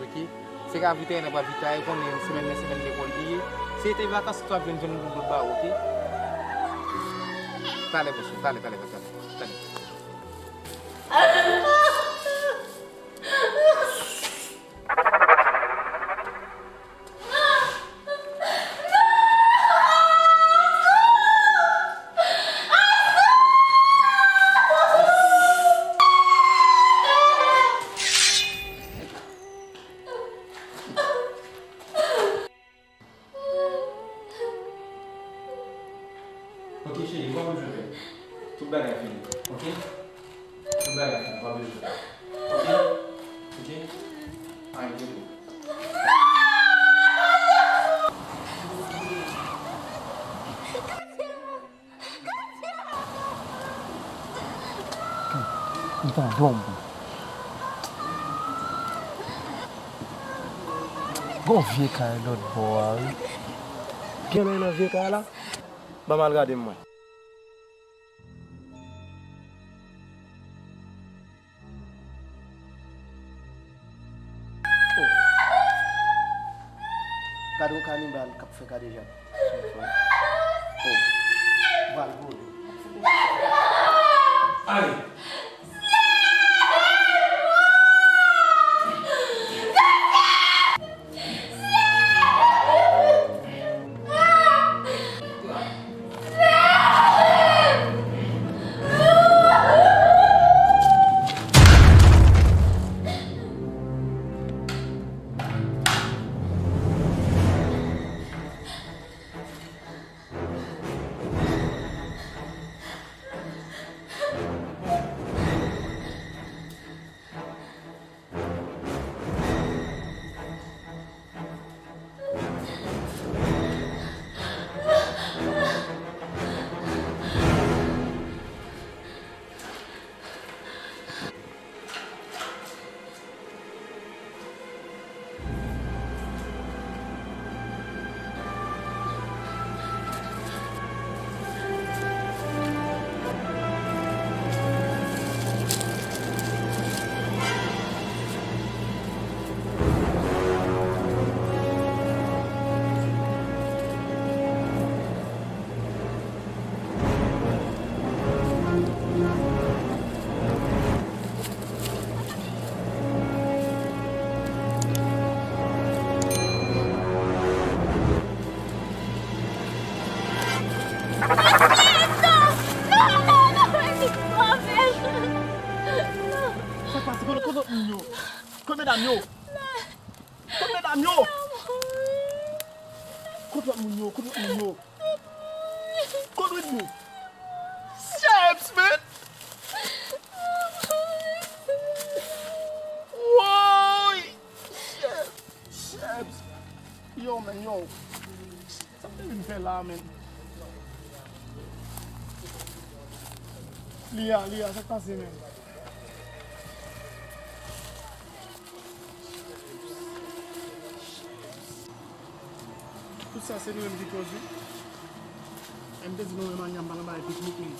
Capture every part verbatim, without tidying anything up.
Ok? Se ravitayè n ap ravitayè, ou konnen semèn nan semèn lekòl li ye. Se te vakans, ou ap jwenn, jwenn yon lòt bawo, ok? Talè, monchè, talè, talè, talè, talè. Ok, cheri, ou pa bezwen pè. Tout bagay fini, ok? Tout bagay fini, ou pa bezwen pè. Ok? Ok? Anyen, ok. M pa dòmi. Gon vye kay lòt bò a, wi. Gen lè nan vye kay la? Ban m al gade m wè. Oh. Gade yon kanibal k ap fè kadejak. Oh. Bal vole. Ale. Sa k pase? Kote, kote lòt moun yo? Kote medam yo? Kote medam yo? Kote lòt moun yo? Kote lòt moun yo? Kote Whitney? Shit, man! Woy! Shit! Shit! Yo, man, yo. Sa m te vin fè la, man? Lia, Lia, sa k pase, man? Tout sa se nou menm ki koz wi. E m te di nou menm Anya m pa nan bagay piknik menm.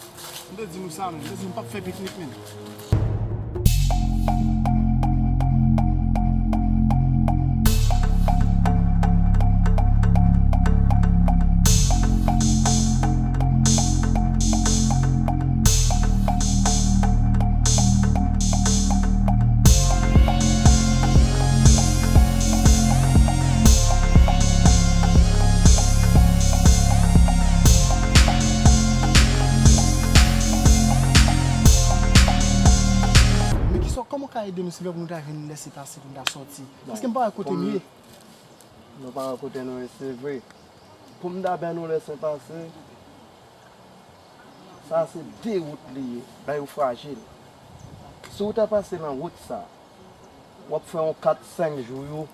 M te di nou sa menm, m te di nou p ap fè piknik menm. Men kisa, kòman w ka ede nou silvouplè pou nou ta jwenn lèsepase pou nou ta sòti? Paske m pa wè kote nou ye. Nou pa wè kote nou ye, se vre. Pou m ta bay nou lèsepase, sa se de wout li ye, men yo frajil. Si w ta pase nan wout sa, w ap fè yon kat, senk jou yo,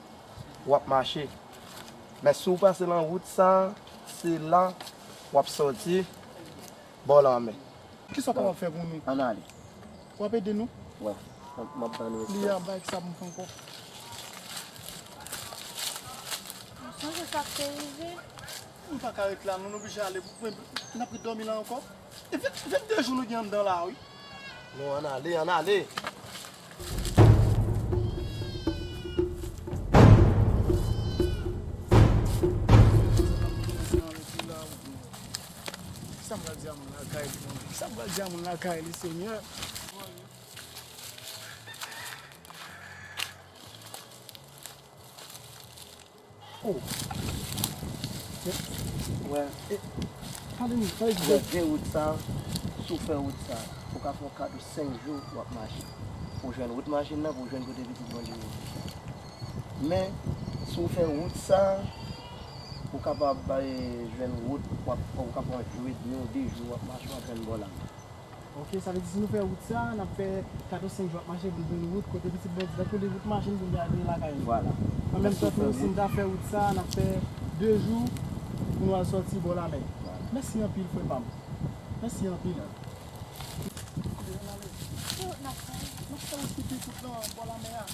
w ap mache. Men si w pase nan wout sa, se la w ap sòti bò lanmè. Kisa w kapab fè pou nou? Ann ale. W ap ede nou? Wi, m ap, m ap ban nou espas. Li a bay sa pou m fè ankò. Ou sonje sa k te rive? Nou pa ka ret la, non, nou oblije ale. N ap ret dòmi la ankò. E vennde jou nou gen anndan la, wi. Non, ann ale, ann ale. Pral di a moun lakay li, non? Sa m pral di a moun lakay li, Senyè? Oh. Wè. E, pale m, pale m. Wè, de wout sa, si w fè wout sa, ou ka fè yon kat ou senk jou w ap mache. Pou w jwenn wout machin nan, pou w jwenn kote pitit Bondye ye. Men, si w fè wout sa, ou kapab, eh, jwenn wout, w ap, ou kapab yon jou edmi ou de jou w ap mache, w ap jwenn bò la. Ok, sa vle di si nou fè wout sa, n ap fè kat ou senk jou ap mache pou n jwenn wout kote pitit Bondye, tankou li wout machin pou n te ale lakay nou. Vwala. An menm tan tou, si n ta fè wout sa, n ap fè de jou pou nou al sòti bò lamè. Vwala. Mèsi anpil, frè pa m. Mèsi anpil. N ap fè, n ap fè wout ki pi kout lan bò lamè a.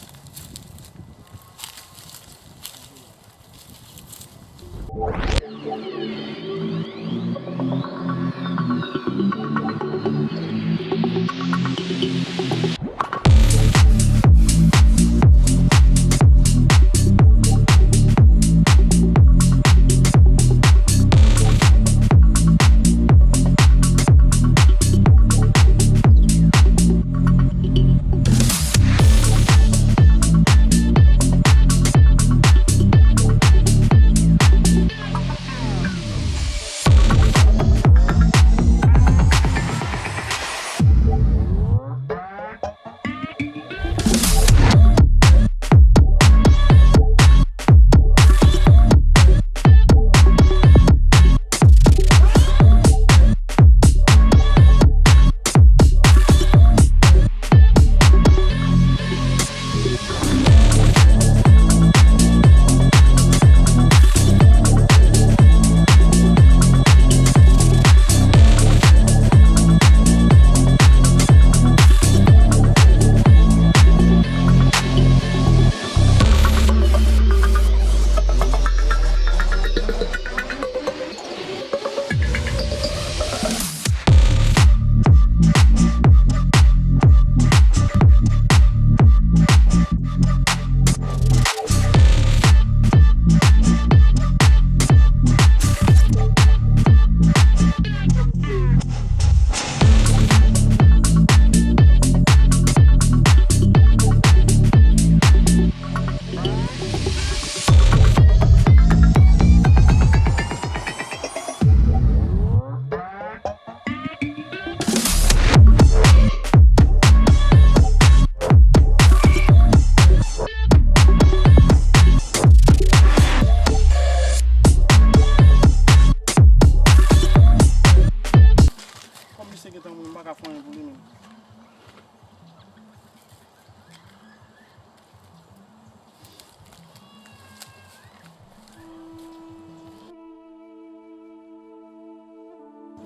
Kòm misye gentan mouri, m pa ka fè anyen pou li menm.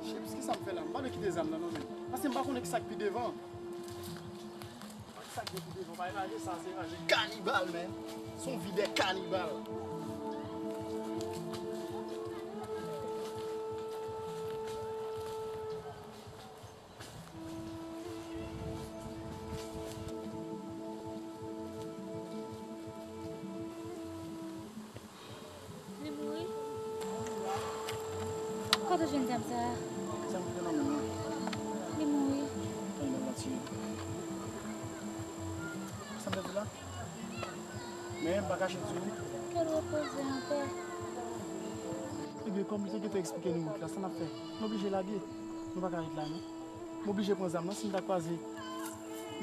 Chips, kisa m fè la? M pa vle kite zam nan non, men. Paske m pa konnen kisa k pi devan. Kisa k gen pi devan? Pa raje sa, se raje kanibal, men. Se yon vi de kanibal. Li mouri? Kote w jwenn zam sa a? Zam ki te nan men mwen. Li mouri? Li nan mati. Sa m te di la? Men, m pa kache di w. Ke l repoze anpè. Ebyen, kòm li te gentan eksplike nou wout la, sa n ap fè? Nou oblije lage. Nou pa ka ret la, non. M oblije pran zam nan, si m ta kwaze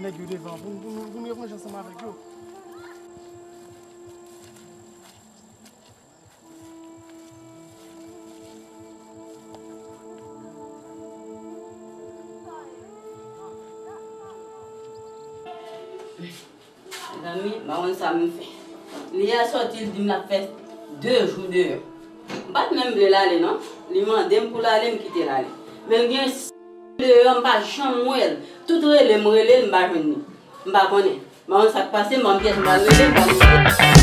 nèg yo devan, pou n, pou n, pou n revanje ansanm avèk yo. Mezanmi, m pa konn sa m fè. Li a sòti, li di m l ap fè de jou deyò. M pa t menm vle l ale non. Li mande m pou l ale, m kite l ale. Men l gen deyò, m pa janm wè l. Tout rele m, rele l, m pa jwenn li. M pa konnen. M pa konn sa k pase, m pa konn kiyès m pral rele, m pa konn.